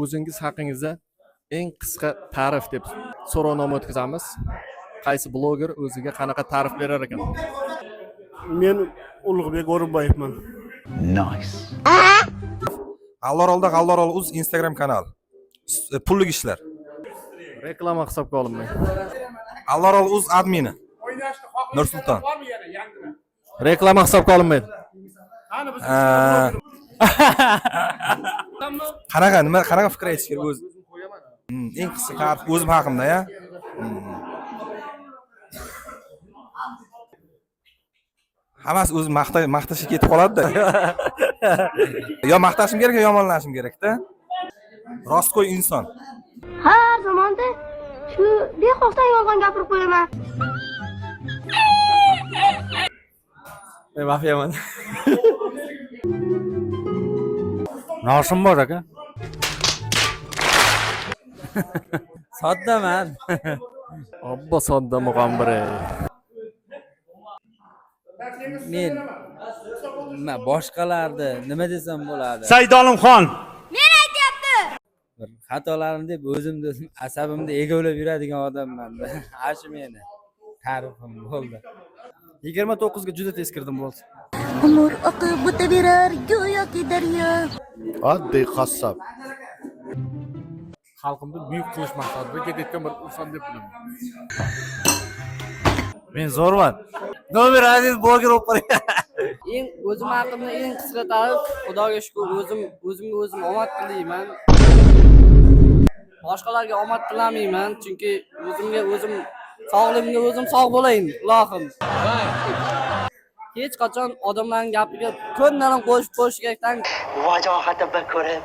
O'zingiz haqingizda eng qisqa ta'rif deb so'rovnoma o'tkazamiz. Qaysi bloger o'ziga qanaqa ta'rif berar ekan? Men Ulug'bek O'rinboyevman. G'allorolda G'allorol uz Instagram kanal. Pullik ishlar. Reklama hisobga olinmaydi. G'allorol uz admini. Nursulton. Reklama hisobga olinmaydi. Qanaqa nima, qanaqa fikr aytish kerak o'zi? Eng qisqa ta'rif o'zim haqimda ya. Hammasi o'zi maqtashga ketib qoladi-da. Yo maqtashim kerak, yo yomonlashim kerak-da. Rostgo'y inson. Har zamonda shu bexosdan yolg'on gapirib qo'yaman. Men mafiyaman. Noshim bor aka. Soddaman. Obbo, sodda mug'ombir ey. Men nima, boshqalarni nima desam bo'ladi? Saidolimxon. Bir xatolarim deb o'zimni o'zim asabimni egovlab yuradigan odamman. Ana shu meni ta'rifim bo'ldi. 29 ga juda tez kirdim, bo'ldi. Umr oqib o'taverar go'yoki daryo. Oddiy qassob. Xalqimni buyuk qilish maqsadida ketayotgan bir inson deb bilaman. Men zo'rman. Nomer 1 bloger bo'lib qoling. Eng o'zim haqimda eng qisqa ta'rif, Xudoga shukur, o'zim o'zimga o'zim omad tilayman. Boshqalarga omad tilamayman, chunki o'zimga o'zim sog'ligimga o'zim sog' bo'layin, ilohim. Hech qachon odamlarning gapiga ko'ndalang qo'shib qo'yish kerakdan. Vajohatimni ko'rib,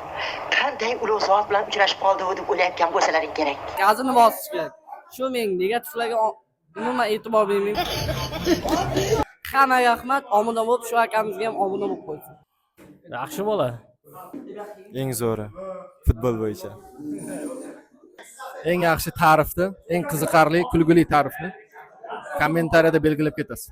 qanday ulug' zot bilan uchrashib qoldi deb o'ylayotgan bo'lsalaring kerak. Gazini bosish kerak. Shu men negativlarga umuman e'tibor bermayman. Hammaga rahmat, obuna bo'lib, shu akamizga ham obuna bo'lib qo'ysin. Yaxshi bola. Eng zo'ri futbol bo'yicha. Eng yaxshi ta'rifni, eng qiziqarli, kulgili ta'rifni kommentariyada belgilab ketasiz.